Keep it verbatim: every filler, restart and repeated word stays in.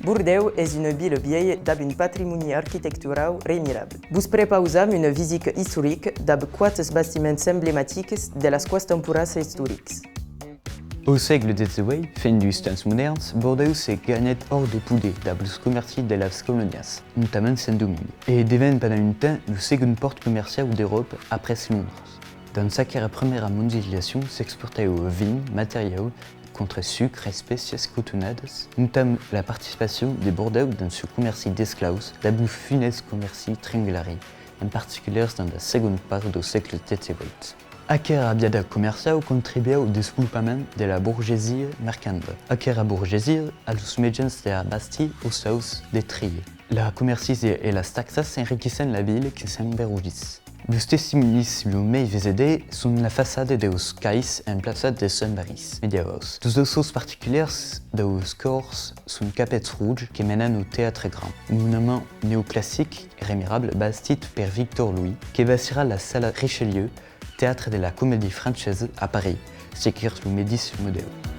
Bordèu es una vila vièlha dab un patrimòni arquitecturau remirable. Vos prepausam una visita istorica dab quate bastiments emblematics de las quates temporadas istoricas. Au sègle dètz-e-uèit, fin deus temps modèrns, Bordèu se ganhèt hòrt de poder dab los comèrcis de las colonias, notament Sent Domingue, e devèn pendent un temps lo segond pòrt comerciau d'Euròpa après Londres. Dens aquera prumèra mondializacion s'exportèu vin, materiau, contra sucre, espècias, cotonadas, notament la participacion de Bordèu dens lo comèrci d'esclaus dab lo funèst comèrci triangulari, en particulièr dens la segonda part dau sègle dètz-e-uèit. Aquera aviada comerciau contribuèu au desvolopament de la borgesia mercanda. Aquera borgesia a los mejans de bastir òstaus de tria. La comerciatza e las taxas enriquissèn la vila que s'emberogís. Los testimònis los mei vesèdes son la façada deus cais emplaçats de Sent Barís medievals. Los òstaus particulièrs daus còrs son capèths roges que menan au Teatre Grand, un monument neoclassic remirable bastit per Victor Louis, que bastirà la sala Richelieu, teatre de la Comédie Française a París, seguir lo medici modèu.